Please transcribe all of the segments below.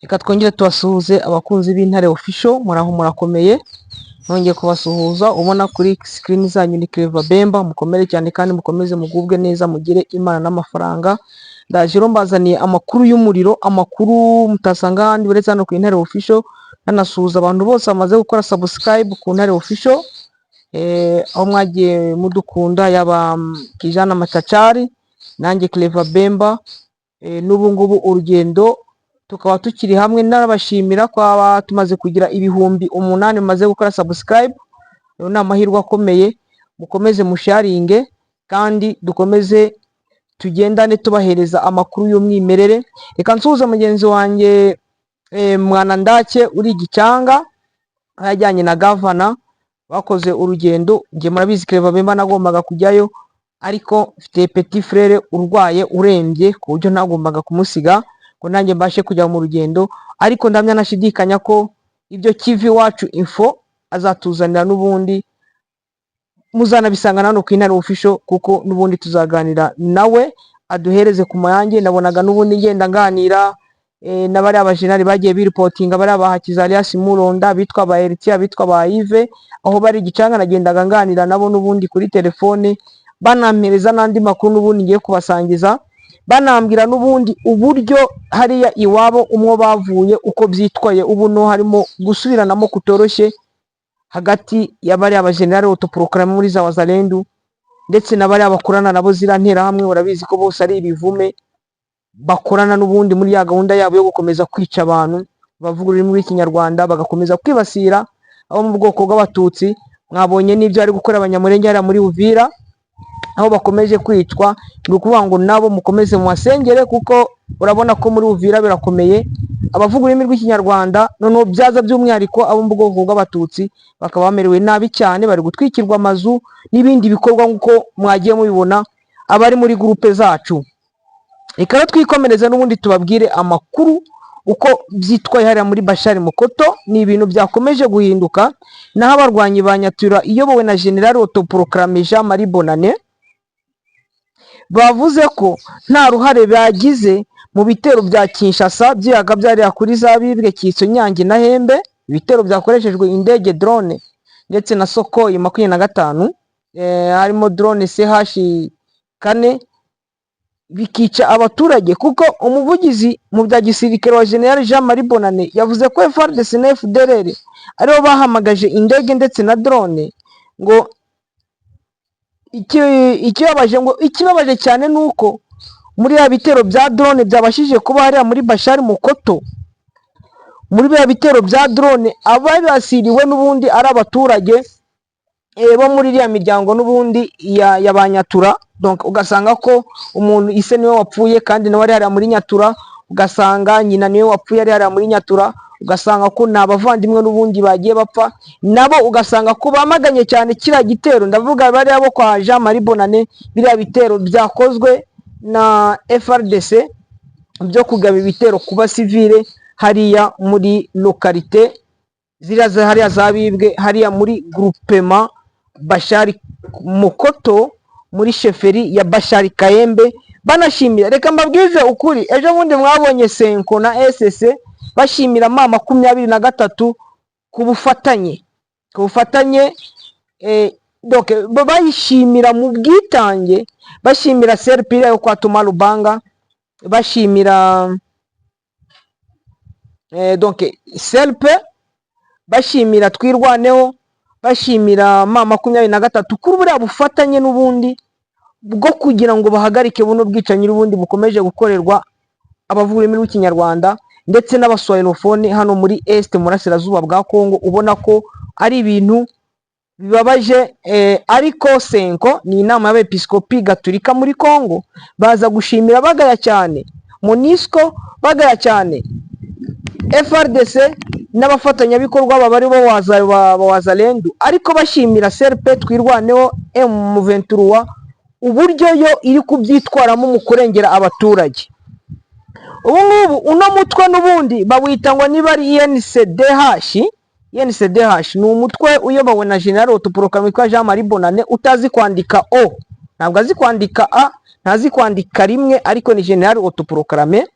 Reka twongere tubasuhuze, abakunzi b'Intare Official. Muraho, murakomeye? Nongeye kubasuhuza. Ubona kuri screen zanyu ni Clever Bemba. Mukomere cyane kandi mukomeze mugubwe neza, mugire Imana n'amafaranga. Ndaje rero mbazaniye amakuru y'umuriro, amakuru mutasanga ahandi uretse hano ku Intare Official. Nanasuhuza abantu bose bamaze gukora subscribe ku Ntare Official, aho mwagiye mudukunda, yaba Kijana Machachari, nanjye Clever Bemba. N'ubu ngubu urugendo tukaba tukiri hamwe. N'abashimira ko tumaze kugira 8000 mumaze gukora subscribe. Ayo ni amahirwe akomeye. Mukomeze musharinge kandi dukomeze tugendane tubahereza amakuru y'umwimerere. Reka nsuhuze mugenzi wanjye Mwana Ndake uri Gicanga, aho yajyanye na gavana bakoze urugendo. Njye murabizi, Clever Bemba, nagombaga kujyayo, ariko mfite petit frère urwaye, urembye, ku buryo ntagombaga kumusiga ngo nanjye mbashe kujya mu rugendo. Ariko ndamya nashidikanya ko ibyo Kivu Iwacu Info azatuzanira n'ubundi muzanabisanga hano ku Intare Official, kuko n'ubundi tuzaganira nawe aduhereze ku mayange. Nabonaga n'ubundi ngenda nganira na bariya bajenali bagiye biripotinga, bariya ba Hakiza alias Muronda, bitwa ba Eritiya, bitwa ba Yves, aho bari Gicanga. Nagendaga nganira nabo n'ubundi kuri telefone, banampereza n'andi makuru n'ubundi ngiye kubasangiza, banambwira n'ubundi uburyo hariya iwabo umwo bavuye uko byitwaye ubu, no harimo gusubiranamo kutoroshye hagati ya bariya bajenerali autoproclamés muri za Wazalendu ndetse na bariya bakorana nabo, ziriya nterahamwe. Urabizi ko bose ari ibivume, bakorana n'ubundi muri ya gahunda yabo yo gukomeza kwica abantu bavuga ururimi rw'Ikinyarwanda, bagakomeza kwibasira abo mu bwoko bw'Abatutsi. Mwabonye n'ibyo ari gukora Abanyamurenge hariya muri Uvira, aho bakomeje kwicwa. Ni ukuvuga ngo nabo mukomeze muhasengere, kuko urabona ko muri Uvira birakomeye, abavuga ururimi rw'Ikinyarwanda, noneho byaza by'umwihariko abo mu bwoko bw'Abatutsi bakaba bamerewe nabi cyane, bari gutwikirwa amazu n'ibindi bikorwa nk'uko mwagiye mubibona abari muri groupe zacu. Reka rero twikomereze n'ubundi tubabwire amakuru uko byitwaye hariya muri Bashari Mukoto. Ni ibintu byakomeje guhinduka, naho abarwanyi ba Nyatura iyobowe na General autoproclamé Jean Marie Bonane bavuze ko nta ruhare bagize mu bitero bya Kinshasa byihaga byariya kuri za Bibwe, Kitso, Nyange na Hembe, ibitero byakoreshejwe indege drone ndetse na Sukhoi 25, harimo drone CH 4, bikica abaturage, kuko umuvugizi mu bya gisirikare wa General Jean Marie Bonane yavuze ko FARDC na FDLR aribo bahamagaje indege ndetse na drone. Ngo ikibabaje cyane ni uko muri ya bitero bya drone byabashije kuba hariya muri Bashari Mukoto, muri bya bitero bya drone, ababasiriwe n'ubundi ari abaturage bo muri iriya miryango n'ubundi ya ba Nyatura. Donc ugasanga ko umuntu ise niwe wapfuye kandi nawe ari hariya muri Nyatura, ugasanga nyina niwe wapfuye ari hariya muri Nyatura, ugasanga ko ni abavandimwe n'ubundi bagiye bapfa nabo, ugasanga ko bamaganye cyane kiriya gitero. Ndavuga bariya bo kwa Jean Marie Bonane, biriya bitero byakozwe na FARDC byo kugaba ibitero ku basivile hariya muri localité ziriya hariya za Bibwe, hariya muri groupement Bashari Mukoto, muri chefferie ya Bashari Kayembe. Banashimira, reka mbabwize ukuri, ejo bundi mwabonye CENCO na ECC bashimira M23 ku bufatanye, donc bayishimira mu bwitange, bashimira CRP yo kwa Toma Lubanga, bashimira donc CRP, bashimira Twirwaneho, bashimira M23 kuri buriya bufatanye n'ubundi bwo kugira ngo bahagarike buno bwicanyi n'ubundi bukomeje gukorerwa abavuga ururimi rw'Ikinyarwanda ndetse n'abaswahilofone hano muri Est, mu burasirazuba bwa Congo. Ubona ko ari ibintu bibabaje, ariko CENCO ni inama y'Abepiskopi Gatolika muri Congo, baza gushimira, bagaya cyane MONUSCO, bagaya cyane FARDC n'abafatanyabikorwa baba ari bo ba Wazalendu, ariko bashimira CRP Twirwaneho M23 uburyo yo iri kubyitwaramo mu kurengera abaturage. Ubu ngubu uno mutwe n'ubundi bawita ngo niba ari INCDH. INCDH ni umutwe uyobowe na General autoproclamé witwa Jean Marie Bonane, utazi kwandika O, ntabwo azi kwandika A, ntazi kwandika rimwe, ariko ni General autoproclamé.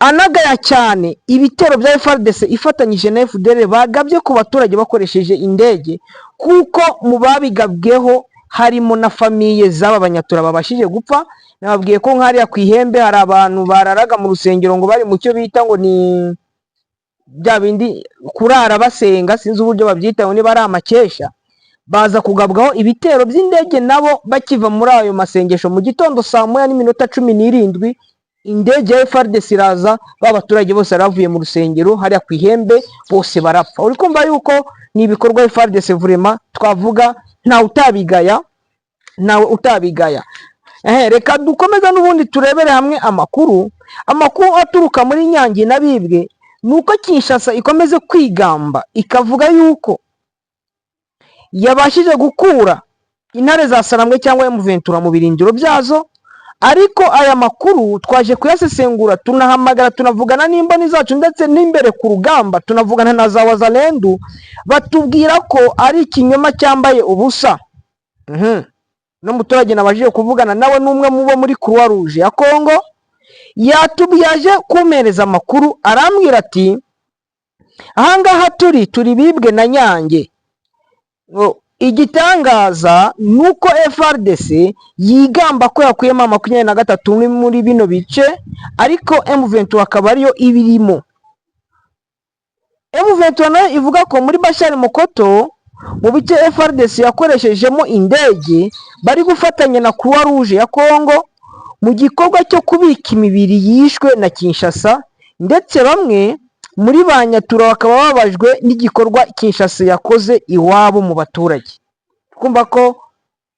Anagaya cyane ibitero bya FARDC ifatanyije na FDLR bagabye ku baturage bakoresheje indege, kuko mu babigabweho harimo na famille z'aba Banyatura babashije gupfa. Nababwiye ko nk'hariya ku Ihembe hari abantu bararaga mu rusengero, ngo bari mu cyo bita ngo ni bya bindi kurara basenga, sinzi uburyo babyita, ngo niba ari amakesha, baza kugabwaho ibitero by'indege nabo bakiva muri ayo masengesho mu gitondo saa 1:17. Indege ya FARDC iraza, ba baturage bose bari bavuye mu rusengero hariya ku Ihembe bose barapfa. Uri kumva yuko ni ibikorwa FARDC vraiment twavuga ntawe utabigaya, ntawe utabigaya. Reka dukomeze n'ubundi turebere hamwe amakuru. Amakuru aturuka muri Nyange na Bibwe ni uko Kinshasa ikomeze kwigamba ikavuga yuko yabashije gukura intare za Sarambwe cyangwa M23 mu birindiro byazo, ariko aya makuru twaje kuyasesengura, tunahamagara, tunavugana n'imboni zacu ndetse n'imbere ku rugamba, tunavugana na za Wazalendu, batubwira ko ari ikinyoma cyambaye ubusa. N'umuturage nabashije kuvugana nawe n'umwe mu bo muri Croix Rouge ya Congo, yatubyaje kumpereza amakuru, arambwira ati: "Ahangaha turi Bibwe na Nyange. Ngo igitangaza ni uko FARDC yigamba ko yakuyemo 23 muri bino bice, ariko M23 akaba ariyo ibirimo." M23 nayo ivuga ko muri Bashari Mokoto, mu bice FARDC yakoreshejemo indege, bari gufatanya na Croix Rouge ya Congo mu gikorwa cyo kubika imibiri yishwe na Kinshasa, ndetse bamwe muri ba Nyatura bakaba bababajwe n'igikorwa Kinshasa yakoze iwabo mu baturage. Kumva ko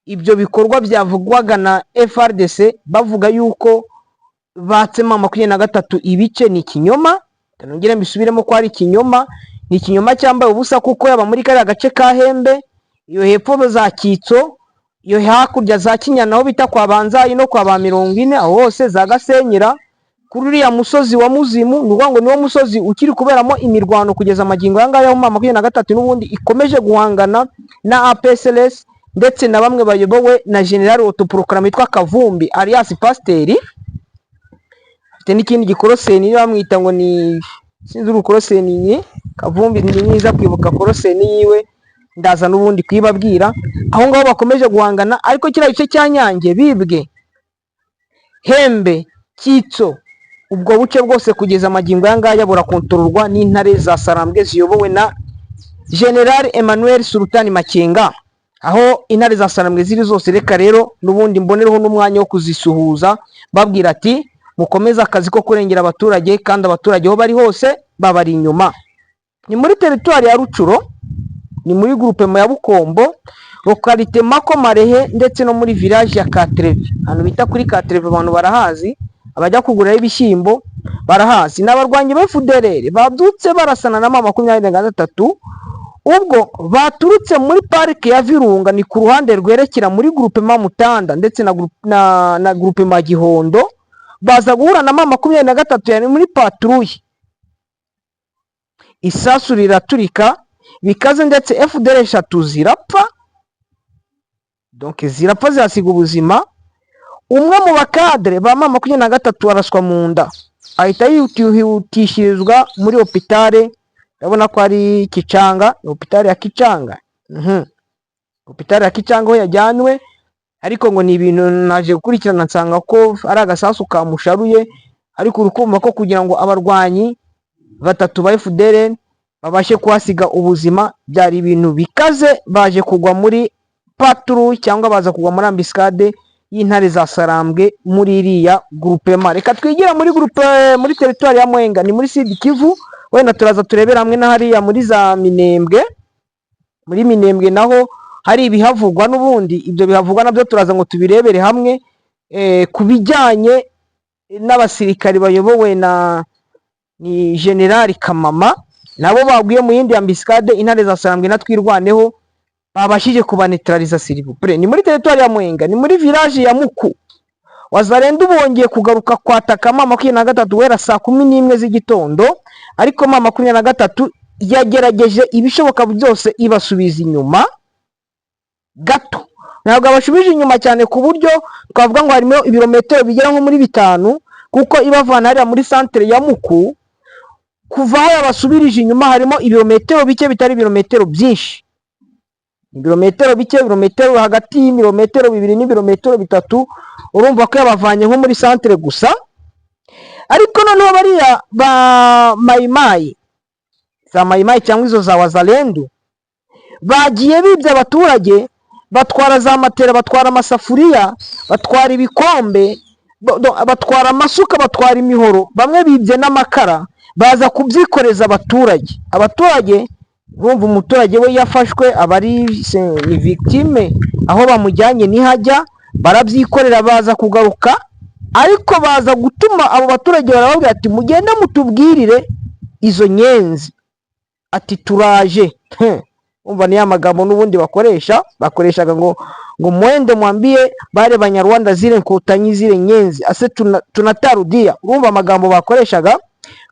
ibyo bikorwa byavugwaga na FARDC bavuga yuko batsemo 23 ibice ni ikinyoma. Nongere mbisubiremo ko ari ikinyoma, ni ikinyoma cyambaye ubusa, kuko yaba muri kariya gace ka Hembe, iyo hepfo za Kitso, iyo hakurya za Kinyana aho bita kwa Banzayi no kwa ba 40, aho hose za Gasenyera, kuri uriya musozi wa Muzimu, ni ukuvuga ngo niwo musozi ukiri kuberamo imirwano kugeza amagingo aya ngaya, aho 23 n'ubundi ikomeje guhangana na APCLS ndetse na bamwe bayobowe na General autoproclamé witwa Kavumbi alias Pasiteri, afite n'ikindi gikoroseni bamwita ngo ni, sinzi urukoroseni ni Kavumbi, ni mwiza kwibuka koroseni yiwe, ndaza n'ubundi kuyibabwira. Aho ngaho bakomeje guhangana, ariko kiriya gice cya Nyange, Bibwe, Hembe, Kitso, ubwo buce bwose kugeza amagingo aya ngaya burakontororwa n'intare za Sarambwe ziyobowe na General Emmanuel Sultani Makenga. Aho intare za Sarambwe ziri zose, reka rero n'ubundi mbonereho n'umwanya wo kuzisuhuza, babwira ati: "Mukomeze akazi ko kurengera abaturage, kandi abaturage aho bari hose babari inyuma." Ni muri teritwari ya Rutshuru, ni muri groupement ya Bukombo, localité Mako Marehe, ndetse no muri village ya Katreve, ahantu bita kuri Katreve. Abantu barahazi, abajya kugurayo ibishyimbo barahazi. Ni abarwanyi ba FDLR babyutse barasana na M23 ubwo baturutse muri parike ya Virunga, ni ku ruhande rwerekera muri groupement Mutanda ndetse na groupement Gihondo, baza guhura na M23 yari muri patrouille. Isasu riraturika bikaze, ndetse FDLR eshatu zirapfa, donc zirapfa, zihasiga ubuzima. Umwe mu bakadere ba M23 araswa mu nda, ahita yihutishirizwa muri hôpital, ndabona ko ari Kicanga, hôpital ya Kicanga. Hôpital ya Kicanga aho yajyanwe, ariko ngo ni ibintu naje gukurikirana nsanga ko ari agasasu kamusharuye. Ariko urukumva ko kugira ngo abarwanyi batatu ba FDLR babashe kuhasiga ubuzima byari ibintu bikaze. Baje kugwa muri patrouille cyangwa baza kugwa muri embuscade y'intare za Sarambwe muri iriya groupement. Reka twigire muri groupe, muri teritwari ya Mwenga, ni muri Sud Kivu. Wenda turaza turebera hamwe na hariya muri za Minembwe. Muri Minembwe naho hari ibihavugwa n'ubundi, ibyo bihavugwa nabyo turaza ngo tubirebere hamwe, ku bijyanye n'abasirikari bayobowe na ni General Kamama, nabo baguye mu yindi embuscade intare za Sarambwe na Twirwaneho babashije kubanetraliza, s'il vous plaît. Ni muri teritwari ya Mwenga, ni muri village ya Muku. Wazalendo bongeye kugaruka kwataka M23 guhera saa 11 z'igitondo, ariko M23 yagerageje ibishoboka byose ibasubiza inyuma gato. Ntabwo abashubije inyuma cyane ku buryo twavuga ngo harimo ibirometero bigera nko muri 5, Kuko ibavana hariya muri santere ya Muku, kuva aho yabasubirije inyuma harimo ibirometero bike, bitari ibirometero byinshi, ibirometero bike, ibirometero hagati y'ibirometero 2 n'ibirometero 3. Urumva ko yabavanye nko muri santere gusa. Ariko noneho bariya ba Mayimayi, za Mayimayi cyangwa izo za Wazalendu, bagiye bibye abaturage, batwara za matera, batwara amasafuriya, batwara ibikombe, batwara amasuka, batwara imihoro, bamwe bibye n'amakara, baza kubyikoreza abaturage. Abaturage, urumva umuturage we yafashwe aba ari ni victime, aho bamujyanye nihajya barabyikorera, baza kugaruka, ariko baza gutuma abo baturage, barababwira ati: "Mugende mutubwirire izo nyenzi ati turaje." Umva, ni ya magambo n'ubundi bakoresha, bakoreshaga ngo "Mwende mwambie bale Banyarwanda zile nkotanyi, zile nyenzi ase tunatarudia." Urumva amagambo bakoreshaga,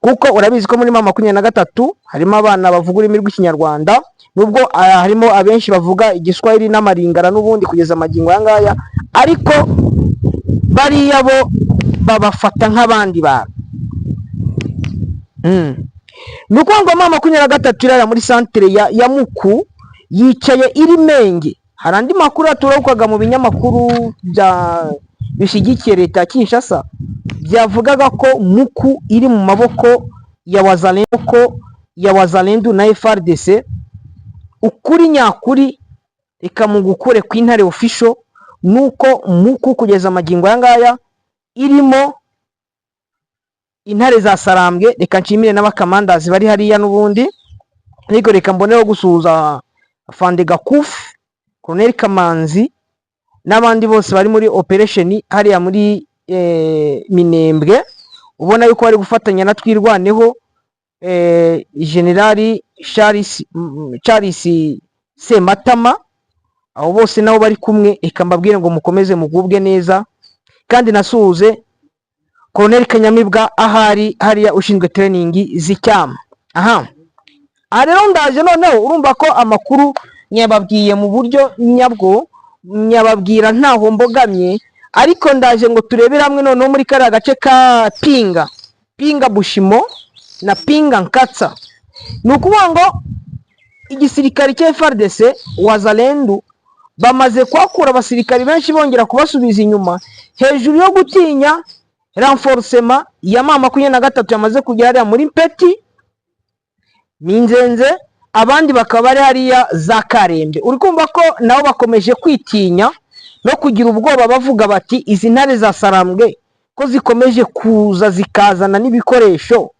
kuko urabizi ko muri M23 harimo abana bavuga ururimi rw'Ikinyarwanda, nubwo harimo abenshi bavuga Igiswahili n'Amaringara n'ubundi kugeza amagingo aya ngaya, ariko bariya bo babafata nk'abandi bantu. Ni ukuvuga ngo M23 irara muri santere ya Muku, yicaye iri menge. Hari andi makuru yaturukaga mu binyamakuru bya bishyigikiye leta ya Kinshasa, byavugaga ko Muku iri mu maboko ya Wazalendo, ko ya Wazalendu na FARDC. Ukuri nyakuri, reka mugukure ku Intare Official, nuko Muku kugeza amagingo aya ngaya irimo intare za Sarambwe. Reka nshimire n'abakamandazi bari hariya n'ubundi, ariko reka mbonereho gusuhuza Afande Gakufi, Colonel Kamanzi n'abandi bose bari muri operation hariya muri Minembwe, ubona yuko bari gufatanya na Twirwaneho, Generali Charles Sematama, abo bose nabo bari kumwe. Reka mbabwire ngo mukomeze mugubwe neza, kandi nasuhuze Colonel Kanyamibwa ahari hariya ushinzwe training z'icyama. Aha rero ndaje noneho, urumva ko amakuru nyababwiye mu buryo nyabwo, nyababwira ntaho mbogamye, ariko ndaje ngo turebere hamwe noneho muri kariya gace ka Pinga, Pinga Bushimo na Pinga Nkatsa. Ni ukuvuga ngo igisirikare cya FARDC, Wazalendu bamaze kuhakura abasirikari benshi, bongera kubasubiza inyuma, hejuru yo gutinya renforcement ya M23 yamaze kugera hariya muri Mpeti, Minzenze, abandi bakaba bari hariya za Karembe. Uri kumva ko nabo bakomeje kwitinya no kugira ubwoba, bavuga bati: "Izi ntare za Sarambwe ko zikomeje kuza zikazana n'ibikoresho,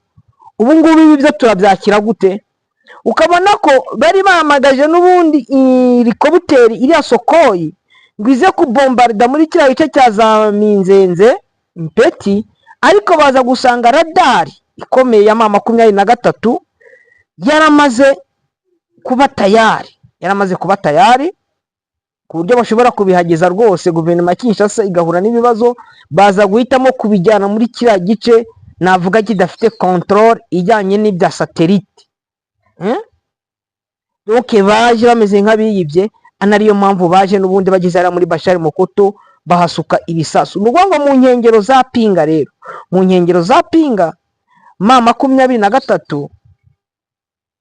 ubu ngubu ibi byo turabyakira gute?" Ukabona ko bari bahamagaje n'ubundi helicopter iriya Sukhoi ngo ize kubombarida muri kiriya gice cya za Minzenze, Mpeti, ariko baza gusanga radari ikomeye ya M23 yaramaze kuba tayari, yaramaze kuba tayari ku buryo bashobora kubihageza rwose guverinoma ya Kinshasa igahura n'ibibazo. Baza guhitamo kubijyana muri kiriya gice navuga kidafite contrôle ijyanye n'ibya satellite. Donc baje bameze nk'abiyibye, anariyo mpamvu baje n'ubundi bageze hariya muri Bashari Mokoto bahasuka ibisasu. Ni ukuvuga ngo mu nkengero za Pinga rero, mu nkengero za Pinga, M23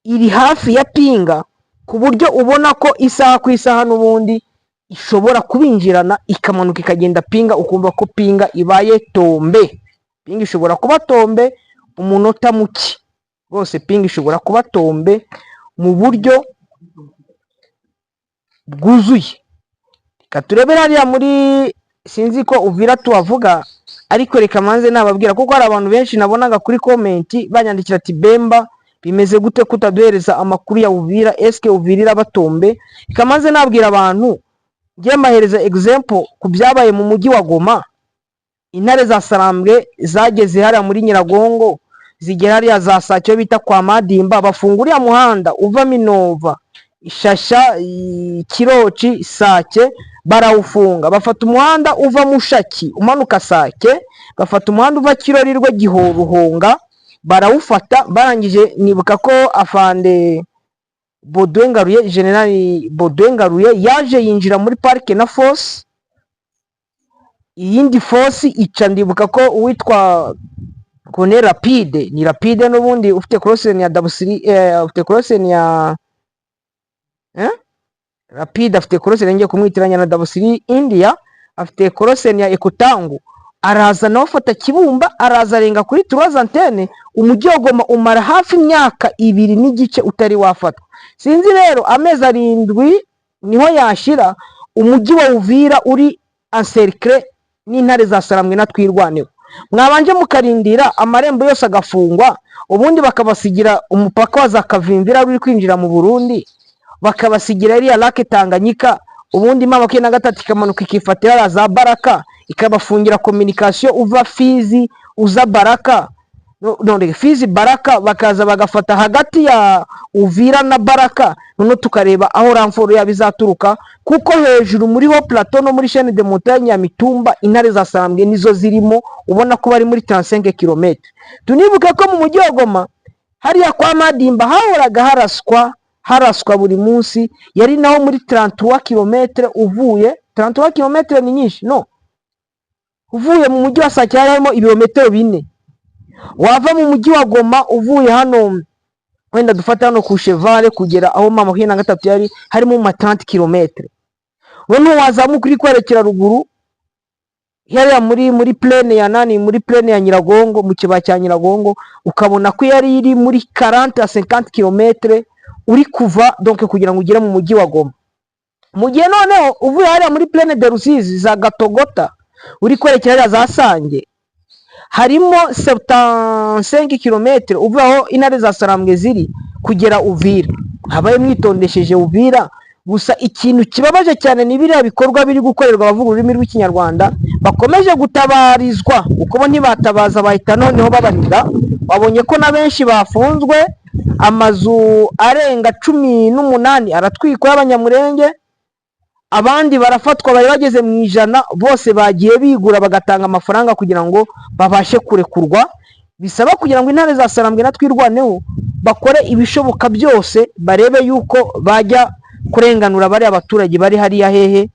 iri hafi ya Pinga, ku buryo ubona ko isaha ku isaha n'ubundi ishobora kubinjirana, ikamanuka ikagenda Pinga, ukumva ko Pinga ibaye tombé. Pinga ishobora kuba tombé umunota muke rwose, Pinga ishobora kuba tombé mu buryo bwuzuye. Reka turebere hariya muri, sinzi ko Uvira tuhavuga, ariko reka manze nababwira, kuko hari abantu benshi nabonaga kuri comment banyandikira ati: "Bemba, bimeze gute kutaduhereza amakuru ya Uvira? Eske Uvira iraba tombé?" Reka manze nabwira abantu, ngiye mbahereza example ku byabaye mu mujyi wa Goma. Intare za Sarambwe zageze hariya muri Nyiragongo, zigera hariya za Sake bita kwa Madimba, bafunga uriya muhanda uva Minova, Ishasha, Kiroci, Sake, barawufunga. Bafata umuhanda uva Mushaki umanuka Sake, bafata umuhanda uva Kirorirwe, Ruhonga, barawufata. Barangije, nibuka ko afande Baudouin Ngaruye, General Baudouin Ngaruye, yaje yinjira muri parike na force. Iyindi force ica, ndibuka ko uwitwa Colonel Rapide, ni Rapide n'ubundi ufite call sign ya Dabusiri, ufite call sign ya Rapide, afite call sign, ngiye kumwitiranya na Dabusiri India, afite call sign ya Ekutangu. Araza nawe afata Kibumba, araza arenga kuri Trois Antennes. Umujyi wa Goma umara hafi imyaka 2 n'igice utari wafatwa. Sinzi rero, amezi 7 niho yashira umujyi wa Uvira uri encerclé n'intare za Sarambwe na Twirwaneho. Mwabanje mukarindira amarembo yose agafungwa, ubundi bakabasigira umupaka wa za Kavimvira uri kwinjira mu Burundi, bakabasigira iriya Lac Tanganyika, ubundi M23 ikamanuka ikifatira za Baraka, ikabafungira communication uva Fizi uza Baraka, none Fizi Baraka, bakaza bagafata hagati ya Uvira na Baraka. Noneho tukareba aho renfort yabo izaturuka, kuko hejuru muri haut plateau no muri chaîne de montagne ya Mitumba, intare za Sarambwe nizo zirimo, ubona ko bari muri 35 km. Tunibuke ko mu mujyi wa Goma hariya kwa Madimba hahoraga haraswa, haraswa buri munsi. Yari naho muri 33 km uvuye, 33 km ni nyinshi, no uvuye mu mujyi wa Sake hari harimo ibirometero 4. Wava mu mujyi wa Goma uvuye hano, wenda dufate hano ku Chevale, kugera aho M23 yari, harimo ma 30 km. Noneho wazamuka uri kwerekera ruguru hariya muri plaine ya nani, muri plaine ya Nyiragongo, mu kibaya cya Nyiragongo, ukabona ko yari iri muri 40 à 50 km uri kuva, donc kugira ngo ugere mu mujyi wa Goma. Mu gihe noneho uvuye hariya muri plaine de Rusizi za Gatogota uri kwerekera hariya za Sange, harimo 75 km uvuye aho intare za Sarambwe ziri kugera Uvira. Habaye mwitondesheje Uvira gusa. Ikintu kibabaje cyane ni biriya bikorwa biri gukorerwa abavuga ururimi rw'Ikinyarwanda bakomeje gutabarizwa, kuko bo ntibatabaza, bahita noneho babarira. Babonye ko na benshi bafunzwe, amazu arenga 18 aratwikwa y'Abanyamurenge, abandi barafatwa, bari bageze mu 100. Bose bagiye bigura, bagatanga amafaranga kugira ngo babashe kurekurwa. Bisaba kugira ngo intare za Sarambwe na Twirwaneho bakore ibishoboka byose, barebe yuko bajya kurenganura bariya baturage bari hariya hehe,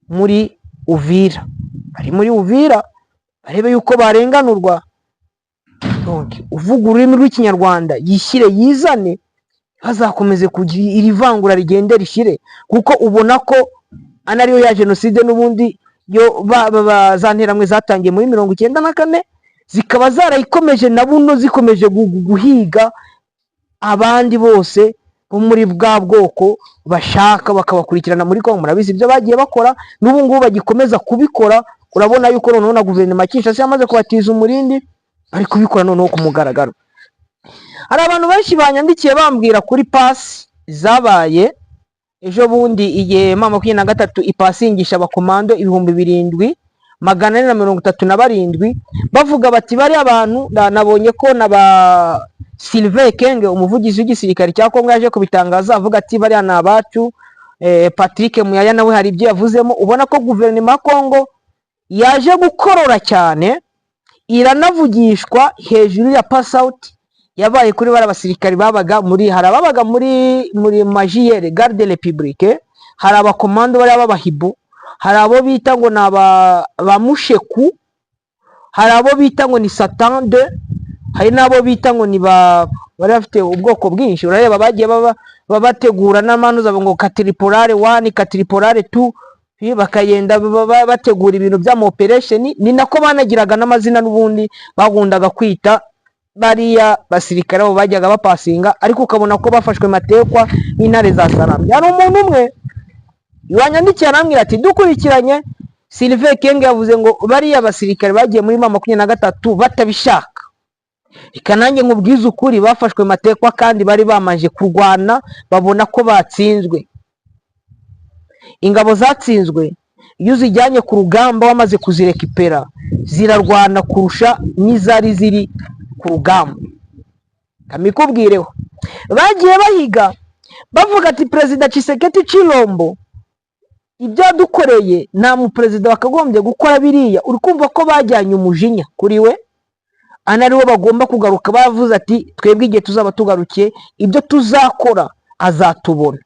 muri Uvira, bari muri Uvira, barebe yuko barenganurwa. Donc, uvuga ururimi rw'Ikinyarwanda yishyire yizane, bazakomeze kugira iri vangura rigende rishire, kuko ubona ko anariyo ya jenoside n'ubundi yo za nteramwe zatangiye muri 94, zikaba zarayikomeje na buno zikomeje guhiga abandi bose bo muri bwa bwoko bashaka, bakabakurikirana muri Kongo. Murabizi ibyo bagiye bakora, n'ubu ngubu bagikomeza kubikora. Urabona yuko noneho na guverinoma ya Kinshasa yamaze kubatiza umurindi, bari kubikora noneho ku mugaragaro. Hari abantu benshi banyandikiye bambwira kuri pass zabaye ejo bundi, igihe M23 ipasingisha abakomando 7437, bavuga bati bariya abantu nabonye ko na ba Sylvain Ekenge, umuvugizi w'igisirikare cya Kongo, yaje kubitangaza avuga ati bariya ni abacu. Patrick Muyaya nawe hari ibyo yavuzemo. Ubona ko guverinoma ya Kongo yaje gukorora cyane, iranavugishwa hejuru ya pass out yabaye kuri bariya basirikari babaga muri, hari ababaga muri ma GR, garde républicaine, hari abakomando bariya b'abahibu, hari abo bita ngo ni aba ba musheku, hari abo bita ngo ni satan de, hari n'abo bita ngo ni ba, bari bafite ubwoko bwinshi. Urareba bagiye baba bategura n'amanuza ngo katiripolare 1, katiripolare 2, bakagenda bategura ibintu by'ama operation. Ni nako banagiraga n'amazina n'ubundi bakundaga kwita bariya basirikare abo bajyaga bapasinga, ariko ukabona ko bafashwe matekwa n'intare za Sarambwe. Hari umuntu umwe wanyandikiye arambwira ati dukurikiranye, Sylvain Ekenge yavuze ngo bariya basirikare bagiye muri M23 batabishaka. Reka nanjye nkubwize ukuri, bafashwe matekwa kandi bari bamaze kurwana, babona ko batsinzwe. Ingabo zatsinzwe, iyo uzijyanye ku rugamba wamaze kuzirekipera, zirarwana kurusha n'izari ziri ku rugamba. Kamikubwireho, bagiye bahiga bavuga ati Perezida Tshisekedi Chilombo ibyo yadukoreye nta muperezida wakagombye gukora biriya. Uri kumva ko bajyanye umujinya kuri we, ana ariwo bagomba kugaruka bavuze ati twebwe igihe tuzaba tugarukiye ibyo tuzakora azatubona.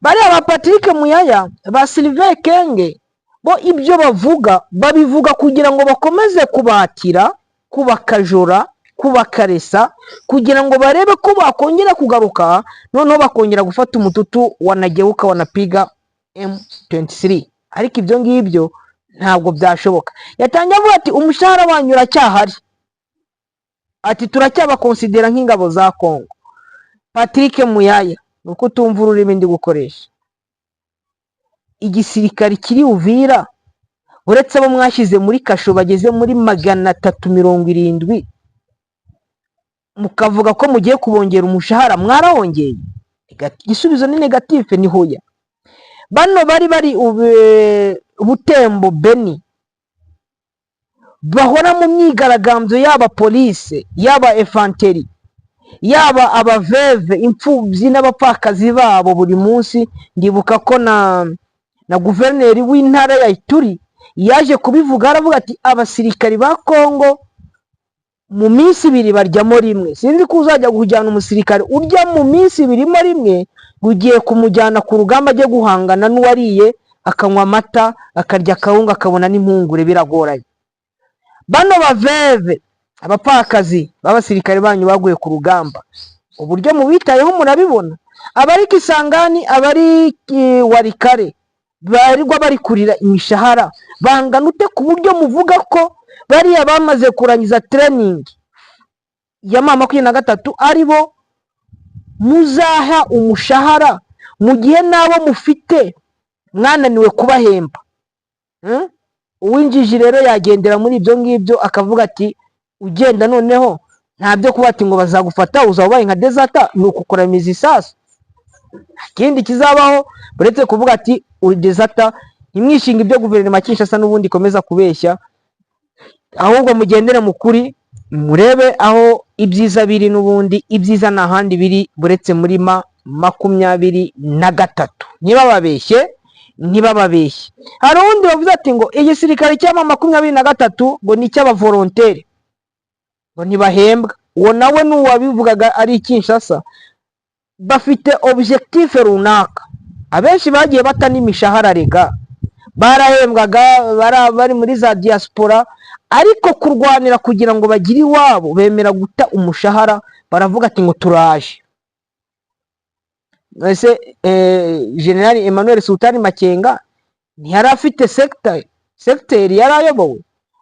Bariya ba Patrick Muyaya, ba Sylvain Ekenge, Bo ibyo bavuga babivuga kugira ngo bakomeze kubatira, kubakajora, kubakaresa, kugira ngo barebe ko bakongera kugaruka, noneho bakongera gufata umututu, wanageuka wanapiga M23. Ariko ibyo ngibyo ntabwo byashoboka. Yatangiye avuga ati: "Umushahara wanyu uracyahari," ati: "Turacyabakonsidera nk'ingabo za Kongo." Patrick Muyaya, ni uko utumva ururimi ndi gukoresha. Igisirikare kiri Uvira, uretse abo mwashyize muri kasho bageze muri 370, mukavuga ko mugiye kubongera umushahara, mwarawongeye? Igisubizo ni négatif, ni hoya. Bano bari Butembo, Beni, bahora mu myigaragambyo, yaba police, yaba infanterie, yaba abaveve, imfubyi n'abapfakazi babo buri munsi. Ndibuka ko na guverineri w'intara ya Ituri yaje kubivuga, aravuga ati: "Abasirikari ba Kongo mu minsi 2 baryamo rimwe." Sinzi ko uzajya kujyana umusirikare urya mu minsi 2 mo rimwe, ugiye kumujyana ku rugamba ajye guhangana n'uwariye, akanywa amata, akarya akawunga, akabona n'impungure, biragoranye. Bano baveve, abapfakazi b'abasirikare banyu baguye ku rugamba, uburyo mubitayeho murabibona. Abari Kisangani, abari Walikale, barirwa bari kurira imishahara bangana ute, ku buryo muvuga ko bariya bamaze kurangiza training ya M23 ari bo muzaha umushahara, mu gihe n'abo mufite mwananiwe kubahemba? Uw'injiji rero yagendera muri ibyo ngibyo, akavuga ati: "Ugenda noneho nta byo kuba ati ngo bazagufata, uzaba ubaye nka déserteur, ni ukukuramiza isasu." Ikindi kizabaho uretse kuvuga ati uri déserteur, ntimwishinge ibyo guverinoma ya Kinshasa n'ubundi ikomeza kubeshya, ahubwo mugendere mu kuri, murebe aho ibyiza biri. N'ubundi ibyiza nta handi biri buretse muri M23. Ntibababeshye, ntibababeshye. Hari uwundi wavuze ati ngo igisirikare cya M23 ngo ni icy'abavolontaires, ngo ntibahembwa. Uwo nawe ni uwabivugaga ari i Kinshasa. Bafite objectif runaka. Abenshi bagiye bata n'imishahara rega, barahembwaga, bari muri za diaspora, ariko kurwanira kugira ngo bagire iwabo bemera guta umushahara, baravuga ati ngo turaje. Ese General Emmanuel Sultani Makenga ntiyari afite secteur yari ayobowe?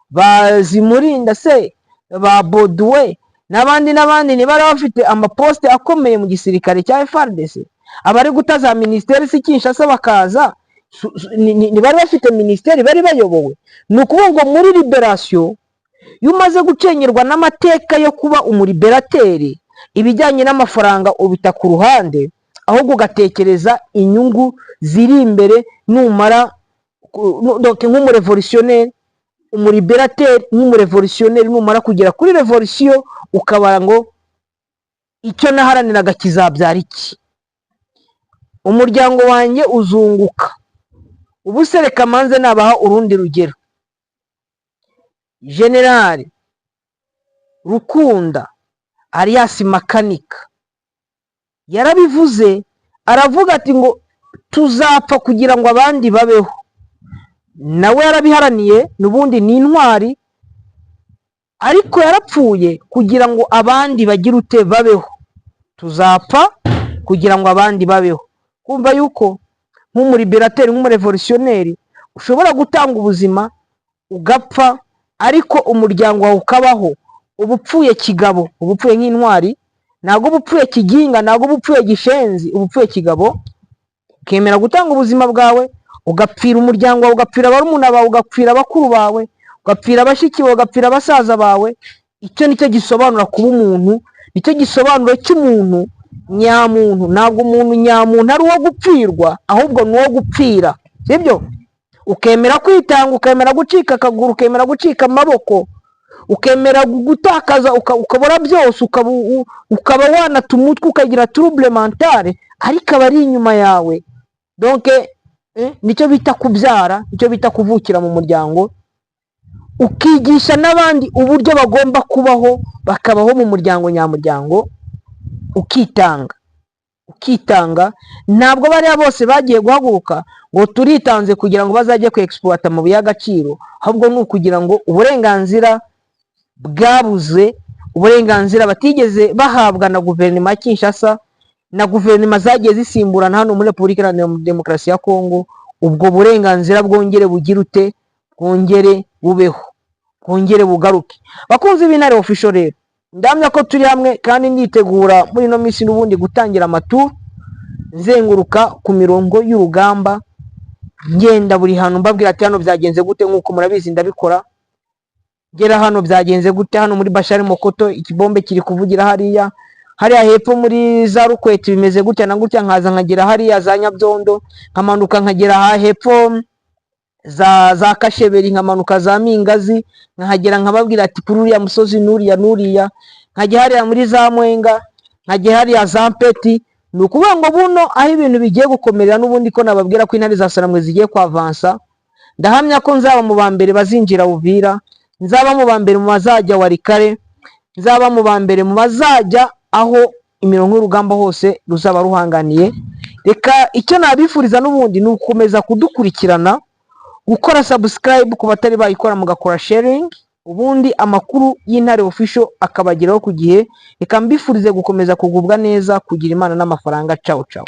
Bazimurinda se, ba Boduwe n'abandi n'abandi, ntibari bafite amapostes akomeye mu gisirikare cya FARDC? Abari guta za minisiteri si Kinshasa bakaza, ntibari bafite minisiteri bari bayobowe? Ni ukuvuga ngo muri libération, iyo umaze gucengerwa n'amateka yo kuba umulibérateur, ibijyanye n'amafaranga ubita ku ruhande, ahubwo ugatekereza inyungu ziri imbere. Numara donc nk'umurévolutionnaire, umulibérateur, nk'umurévolutionnaire, numara kugera kuri révolution ukabara ngo icyo naharaniraga kizabyara iki, umuryango wanjye uzunguka. Ubu se reka manze nabaha urundi rugero. Général Rukunda alias Makanika yarabivuze, aravuga ati ngo tuzapfa kugira ngo abandi babeho. Nawe yarabiharaniye, n'ubundi ni intwari, ariko yarapfuye kugira ngo abandi bagire ute? Babeho. Tuzapfa kugira ngo abandi babeho. Kumva yuko nk'umulibérateur, nk'umurévolutionnaire, ushobora gutanga ubuzima ugapfa, ariko umuryango wawe ukabaho, uba upfuye kigabo, uba upfuye nk'intwari. Ntabwo uba upfuye kiginga, ntabwo uba upfuye gishenzi, uba upfuye kigabo, ukemera gutanga ubuzima bwawe, ugapfira umuryango wawe, ugapfira barumuna bawe, ugapfira bakuru bawe, ugapfira bashiki bawe, ugapfira basaza bawe. Icyo nicyo gisobanura kuba umuntu, nicyo gisobanuro cy'umuntu nyamuntu. Ntabwo umuntu nyamuntu ari uwo gupfirwa, ahubwo ni uwo gupfira, sibyo? Ukemera kwitanga, ukemera gucika akaguru, ukemera gucika amaboko, ukemera gutakaza, ukabura byose, ukaba wanata umutwe, ukagira trouble mentale, ariko aba ari inyuma yawe. Donc nicyo bita kubyara, nicyo bita kuvukira mu muryango, ukigisha n'abandi uburyo bagomba kubaho, bakabaho mu muryango nyamuryango, ukitanga. Ukitanga. Ntabwo bariya bose bagiye guhaguruka ngo turitanze kugira ngo bazajye ku exploiter amabuye y'agaciro, ahubwo ni ukugira ngo uburenganzira bwabuze, uburenganzira batigeze bahabwa na guverinoma ya Kinshasa na guverinoma zagiye zisimburana hano muri Repubulika Iharanira Demokarasi ya Kongo, ubwo burenganzira bwongere bugire ute? Bwongere bubeho, bwongere bugaruke. Bakunzi b'Intare Official rero, ndamya ko turi hamwe kandi nditegura muri ino minsi n'ubundi gutangira amaturu, nzenguruka ku mirongo y'urugamba, ngenda buri hantu mbabwira ati hano byagenze gute. Nk'uko murabizi ndabikora, ngera hano byagenze gute, hano muri Bashari Mokoto ikibombe kiri kuvugira hariya, hariya hepfo muri za Rukweti bimeze gutya na gutya, nkaza nkagera hariya za Nyabyondo, nkamanuka nkagera aha hepfo za Kasheberi, nkamanuka za Mingazi, nkahagera nkababwira ati kuri uriya musozi n'uriya n'uriya, nkajya hariya muri za Mwenga, nkajya hariya za Mpeti. Ni ukuvuga ngo buno aho ibintu bigiye gukomerera n'ubundi, ko nababwira ko intare za Sarambwe zigiye kwavansa, ndahamya ko nzaba mu ba mbere bazinjira Uvira, nzaba mu ba mbere mu bazajya Walikale, nzaba mu ba mbere mu bazajya aho imirongo y'urugamba hose ruzaba ruhanganiye. Reka icyo nabifuriza n'ubundi ni ugukomeza kudukurikirana, gukora subscribe ku batari bayikora, mugakora sharing, ubundi amakuru y'Intare Official akabageraho ku gihe. Reka mbifurize gukomeza kugubwa neza, kugira Imana n'amafaranga. Ciao ciao.